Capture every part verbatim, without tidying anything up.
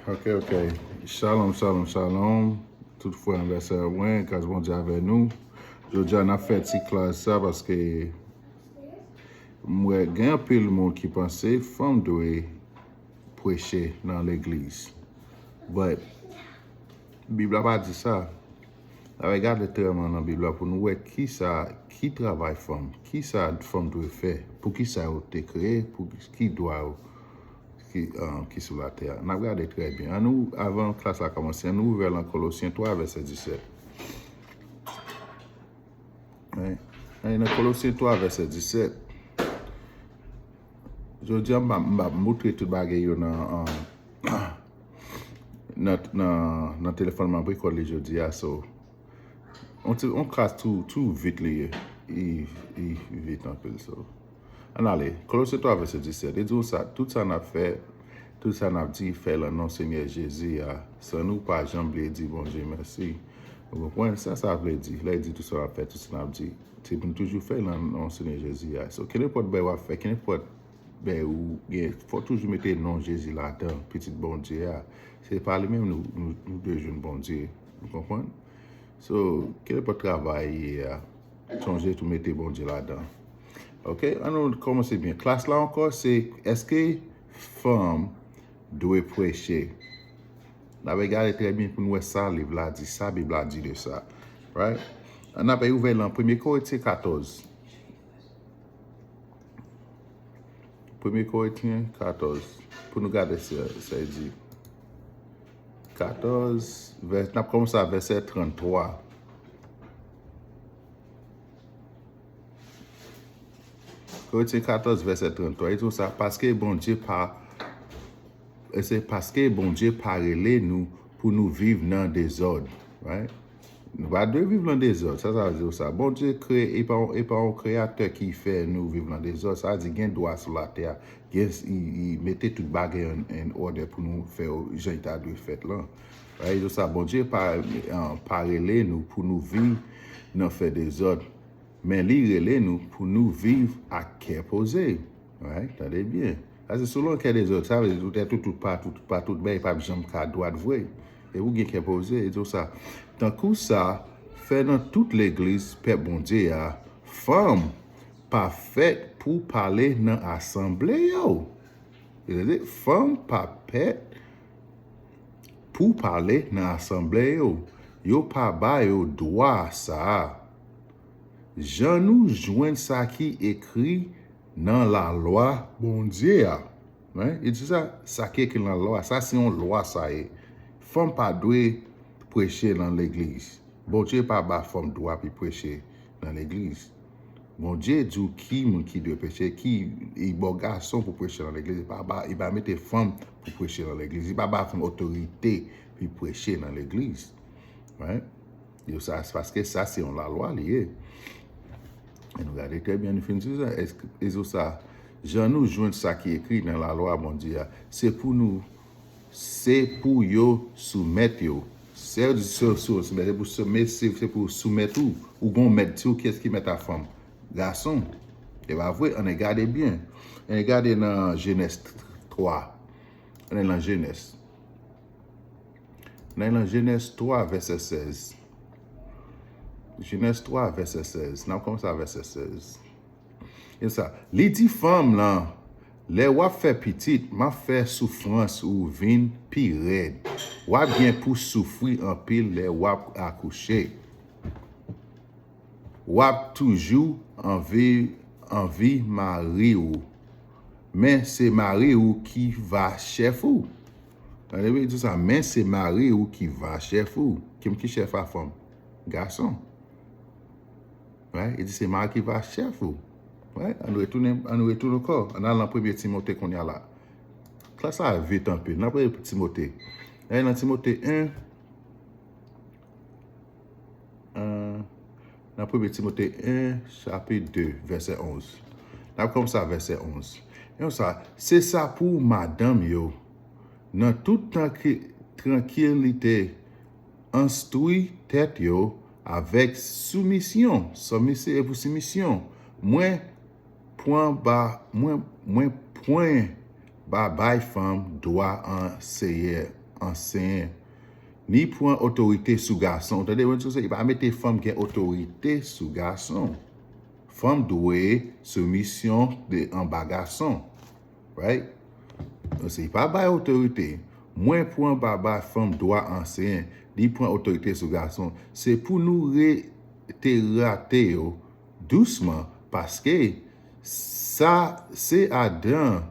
Ok, ok. Shalom, shalom, shalom. Tout frè anvèsè mwen, gras Bondye avè nou. Jodi a n ap fè ti klas sa paske m wè gen anpil moun ki panse fanm dwe preche nan legliz. But Bib la pa di sa. N ap gade trè byen nan Bib la pou nou wè ki sa, ki travay fanm, ki sa fanm dwe fè, pou ki sa yo te kreye, pou ki dwa yo ki, uh, ki sou latè a. N ap gade trè byen. Ann nou, avan klas la kòmanse, ann nou ouvè nan Kolosyen twa, vèsè disèt. Right? Ann nan Kolosyen twa, vèsè disèt. Jodi a, m ap, m ap moutre tout bagay yo nan, uh, nan, nan, nan telefòn mwen, m ap rekòd li jodi a, so. On ti, on klas tou, tou vit li ye. Li, li vit anpil, so. Ann ale. Kolose twa, vèsè disèt. Li di w sa, tout sa n ap fè, tout sa n ap di, fè l nan non Senyè Jezi a, san nou pa janm bliye di Bondye mèsi. Ou konprann sa sa vle di? Lè li di tout sa n ap fè, tout sa n ap di, se pou n toujou fè l nan non Senyè Jezi a. So, kenenpòt bagay w ap fè, kenenpòt bagay ou gen, fò w toujou mete non Jezi ladan, pitit Bondye a. Se pa li menm nou, nou, nou dwe jwenn Bondye. Ou konprann? So, kenenpòt travay ye a, sonje tou mete Bondye ladan. Ok, ann nou kòmanse byen. Klas la ankò, se èske fanm dwe preche? N ap gade trè byen pou n wè sa liv la di, sa Bib la di de sa. Right? Ann ap ouvè nan Premye Korentyen katòz. Premye Korentyen katòz. Pou nou gade sa, sa e di. Katòz, vè, n ap kòmanse a vèsè tranntwa. Korentyen katòz, vèsè tranntwa. Li di w sa, paske Bondye pa, e se paske Bondye pa rele nou pou nou viv nan dezòd. Right? Nou pa dwe viv nan dezòd. Sa, sa vle di w sa. Bondye kreye, e pa, e pa yon kreyatè ki fè nou viv nan dezòd. Sa vle di gen dwa sou latè a. Gen, li, li mete tout bagay in, in order pou nou fè yo jan li ta dwe fèt lan. Right? Sa, Bondye pa, uh, pa rele nou pou nou viv nan fè dezòd. Men li rele nou pou nou viv ak kè poze. Right? Tande byen. Sa se selon kè dezòd. Sa vle di tout, tout, tout, patou, tout, patou, bagay p ap janm ka dwat vre. E pou gen kè poze, e di w sa. Tankou sa, fè nan tout legliz pèp Bondye a, fanm pa fèt pou pale nan asanble yo. Tande, fanm pa fèt pou pale nan asanble yo. Yo pa ba yo dwa sa a. Jan nou jwenn sa ki ekri nan lalwa Bondye a. Hein? Li di sa, sa ki ekri nan lalwa, sa se yon lwa sa ye. Fanm pa dwe preche nan legliz. Bondye pa ba fanm dwa pou preche nan legliz. Bondye di w ki moun ki dwe preche, ki, li ba w gason pou preche nan legliz. Li pa ba, li pa mete fanm pou preche nan legliz. Li pa ba fanm otorite pou preche nan legliz. Right? Yo sa, se paske sa se yon lalwa li ye. E nou gade trè byen, nou fin di sa. Èske, e sa, jan nou jwenn sa ki ekri nan lalwa Bondye a, se pou nou, se pou yo soumèt yo. Se, se, se, se, se pou soumèt, se, se pou soumèt ou. Ou gon mèt, se ou kiyès ki mèt a fanm? Gason. E pa vre, ann gade byen. Ann gade nan Jenèz twa. Ann nan Jenèz. Ann nan Jenèz twa, vèsè sèz. Jenèz twa, vèsè sèz. N ap kòmanse a vèsè sèz. E sa, li di fanm lan, lè w ap fè pitit, m ap fè soufrans ou vin pi rèd. W ap gen pou soufri anpil lè w ap akouche. W ap toujou anvi, anvi mari w. Men se mari w ki va chèf ou. Tande byen, li di sa, men se mari w ki va chèf ou. Kim ki chèf a fanm? Gason. Right? Li di se mari ki va chèf ou. Right? Ann retounen, ann retounen ankò. Ann al nan Premye Timote kounye a la. Klas sa vit anpil. Nan Premye Timote. Ann nan Timote en, euh, nan Premye Timote en, chapit de, vèsè onz. N ap kòmanse a vèsè onz. E sa, se sa pou madanm yo, nan tout tranki-, trankilite, enstwi tèt yo avèk soumisyon. Soumisyon e pou soumisyon. Mwen pran ba, mwen, mwen pran ba bay fanm dwa an Seyè ansenyen, ni pran otorite sou gason. Ou tande, Bondye se, li pa mete fanm gen otorite sou gason. Fanm dwe soumisyon de anba gason. Right? Se pa bay otorite. Mwen pran pa bay fanm dwa ansenyen, ni pran otorite sou gason. Se pou nou rete rate yo dousman, paske sa se Adan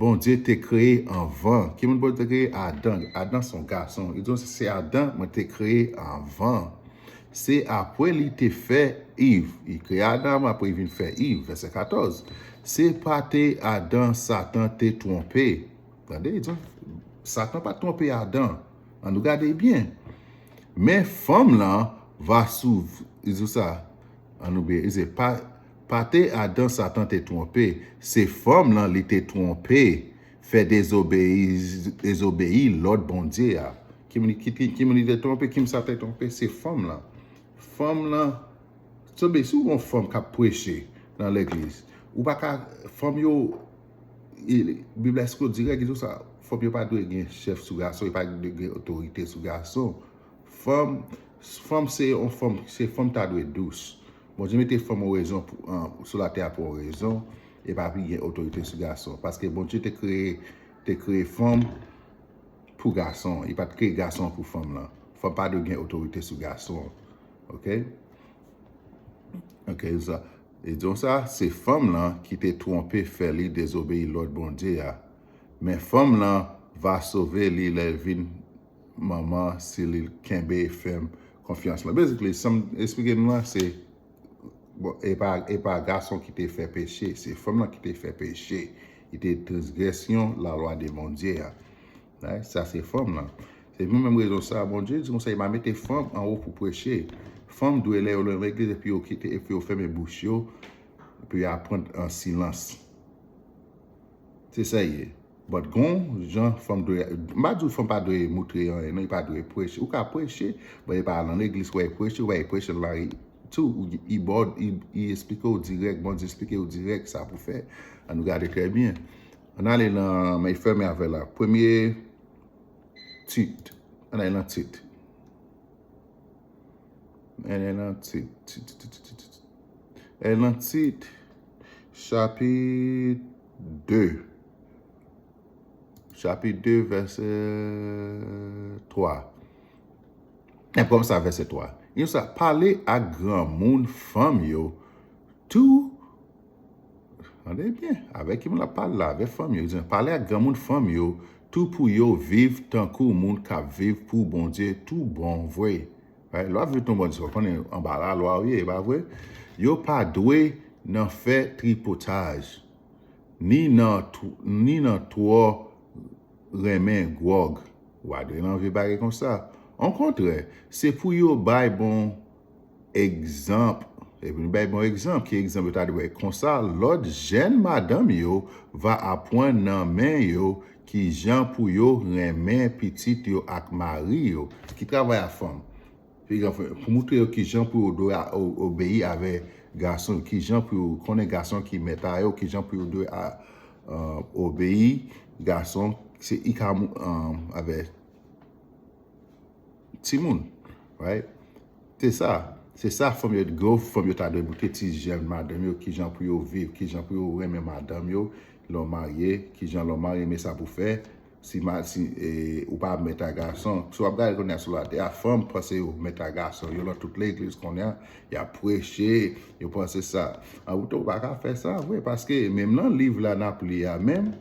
Bondye te kreye anvan. Ki moun Bondye te kreye? Adan. Adan se yon gason. Li di se Adan mwen te kreye anvan. Se apre li te fè Iv. Li kreye Adan, apre li vin fè Iv. Vèsè katòz. Se pa te Adan Satan te twonpe. Tande, li di, Satan pa t twonpe Adan. Ann nou gade byen. Men fanm lan va sou, li di sa. Ann nou byen, li di, pa, pa te Adan Satan te twonpe. Se fanm lan li te twonpe, fè dezobeyi, dezobeyi lòd Bondye a. Ki moun ki, ki, ki moun li te twonpe, ki moun Satan te twonpe? Se fanm lan. Fanm lan, so, ben, si w gon fanm k ap preche nan legliz, ou pa ka, fanm yo, e, Bib la eksplike dirèk, li di sa, fanm yo pa dwe gen chèf sou gason, yo pa dwe gen otorite sou gason. Fanm, fanm se yon fanm, se fanm ta dwe dous. Bondye mete fanm yon rezon pou, an, sou latè a pou yon rezon, e pa pi gen otorite sou gason. Paske Bondye te kreye, te kreye fanm pou gason, li pa t kreye gason pou fanm lan. Fanm pa dwe gen otorite sou gason. Ok? Ok, sa. E donk sa, se fanm lan ki te twonpe fè li dezobeyi lòd Bondye a. Men fanm lan va sove li lè l vin manman si li kenbe fèm konfyans lan. Basically, sa m esplike nou la, se, bon, e pa, e pa gason ki te fè peche, se fanm lan ki te fè peche. Li te transgresyon lalwa de Bondye a. Right? Sa se fanm lan. Se pou menm rezon sa, Bondye di konsa, li pa mete fanm anwo pou preche. Fanm dwe lè yo nan legliz epi yo kite, epi yo fèmen bouch yo, epi yo aprann an silans. Se sa ye. But gon jan fanm dwe, m pa di w fanm pa dwe moutre anyen, non, li pa dwe preche. Ou ka preche, but li pa al nan legliz pou al preche, ou pa al preche nan lari tou, ou, li ba w, li, li esplike w dirèk, Bondye esplike w dirèk sa pou fè. Ann nou gade trè byen. Ann ale nan, men fèmen avè la. Premye Tit. Ann ale nan Tit. Ann ale nan Tit. Tit, Tit, Tit, Tit, Tit. Ann ale nan Tit, chapit de. Chapit de, vèsè twa. E kòm sa, vèsè twa. Li di sa, pale ak granmoun fanm yo tou. Tande byen, avèk ki moun l ap pale la? Avèk fanm yo. Li di, pale ak granmoun fanm yo tou pou yo viv tankou moun k ap viv pou Bondye tou bon vre. Right? Lè w ap viv tankou Bondye, w konnen anba lalwa w ye, e pa vre? Yo pa dwe nan fè tripotaj, ni nan tw-, ni nan twò renmen gwòg. Ou pa dwe nan vye bagay konsa. Okontrè, se pou yo bay bon egzanp. Epi nou bay bon egzanp. Ki egzanp yo ta dwe bay? Konsa, lòt jèn madanm yo va aprann nan men yo kijan pou yo renmen pitit yo ak mari yo. Ki travay a fanm? Pou moutre yo kijan pou yo dwe a-, o-, obeyi avè gason, kijan pou yo konnen gason ki mèt a yo, kijan pou yo dwe a, a, obeyi gason, se i ka mou-, a, avè timoun, right? Se sa, se sa fanm yo, gwo fanm yo ta dwe moutre ti jèn madanm yo, kijan pou yo viv, kijan pou yo renmen madanm yo, lè w marye, kijan lè w marye, men sa pou fè, si ma-, si, e, ou pa mèt a gason, si w ap gade kounye a sou latè a, fanm panse yo mèt a gason, yo nan tout legliz kounye a, y ap preche, yo panse sa. An, ou pa ka fè sa vre, paske menm nan liv la n ap li a menm,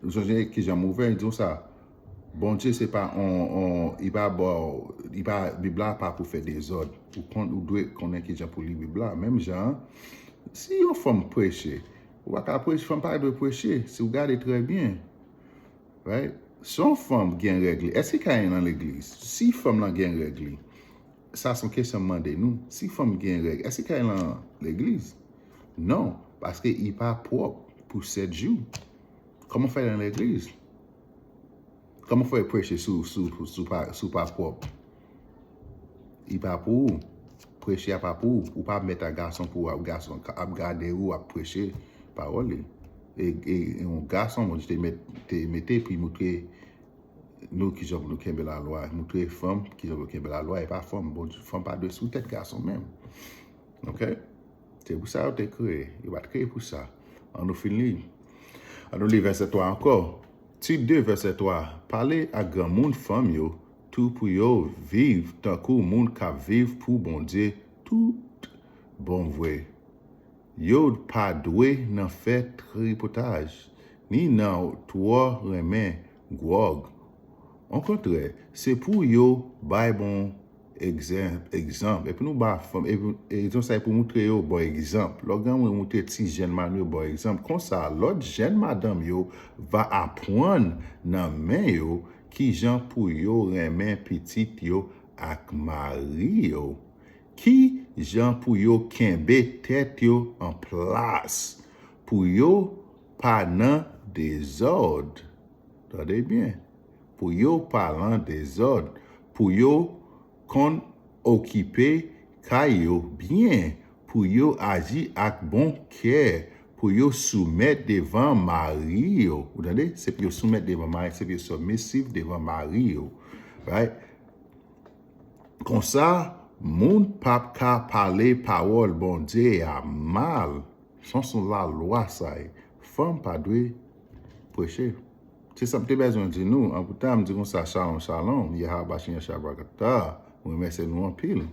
ou sonje kijan m ouvè, li di w sa, Bondye se pa on, on, li pa ba w, li pa, Bib la pa pou fè dezòd. Ou konn, ou dwe konnen kijan pou li Bib la. Menm jan an, si yon fanm preche, ou pa ka preche, fanm pa dwe preche, si w gade trè byen. Right? Si yon fanm gen règ li, èske li ka al nan legliz? Si fanm lan gen règ li, sa se yon kesyon m mande nou. Si fanm gen règ, èske li ka al nan legliz? Non, paske li pa pwòp pou sèt jou. Kòman w fè al nan legliz? Kòman w fè preche si w, si w, si w pa, si w pa pwòp? Li pa pou ou. Preche a pa pou ou. Ou pa mèt a gason pou w ap, gason ap gade ou ap preche pawòl li. E, e, e yon gason Bondye te met, te mete pou l moutre nou kijan pou nou kenbe lalwa. Moutre fanm kijan pou kenbe lalwa, e pa fanm. Bon, fanm pa dwe sou tèt gason menm. Ok? Se pou sa yo te kreye. Yo pa t kreye pou sa. An nou fin li. An nou li vèsè twa ankò. Tit de, vèsè twa. Pale ak granmoun fanm yo tou pou yo viv tankou moun k ap viv pou Bondye tout bon vre. Yo pa dwe nan fè tripotaj, ni nan twò renmen gwòg. Okontrè, se pou yo bay bon egzanp, egzanp. Epi nou ba fanm, epi egzanp sa e pou moutre yo bon egzanp. Lò granmoun moutre ti jèn madanm yo bon egzanp. Konsa, lòt jèn madanm yo va aprann nan men yo kijan pou yo renmen pitit yo ak mari yo. Kijan pou yo kenbe tèt yo an plas, pou yo pa nan dezòd. Tande byen. Pou yo pa nan dezòd. Pou yo konn okipe kay yo byen. Pou yo aji ak bon kè. Pou yo soumèt devan mari yo. Ou tande? Se pou yo soumèt devan mari, se pou yo submissive devan mari yo. Right? Konsa, moun p ap ka pale pawòl Bondye a mal. Se yon lalwa sa ye. Fanm pa dwe preche. Se sa m te bezwen di nou. Anpoutan, m di konsa, shalom, shalom, Yahaba Shem Shabakata. Mwen remèsye nou anpil.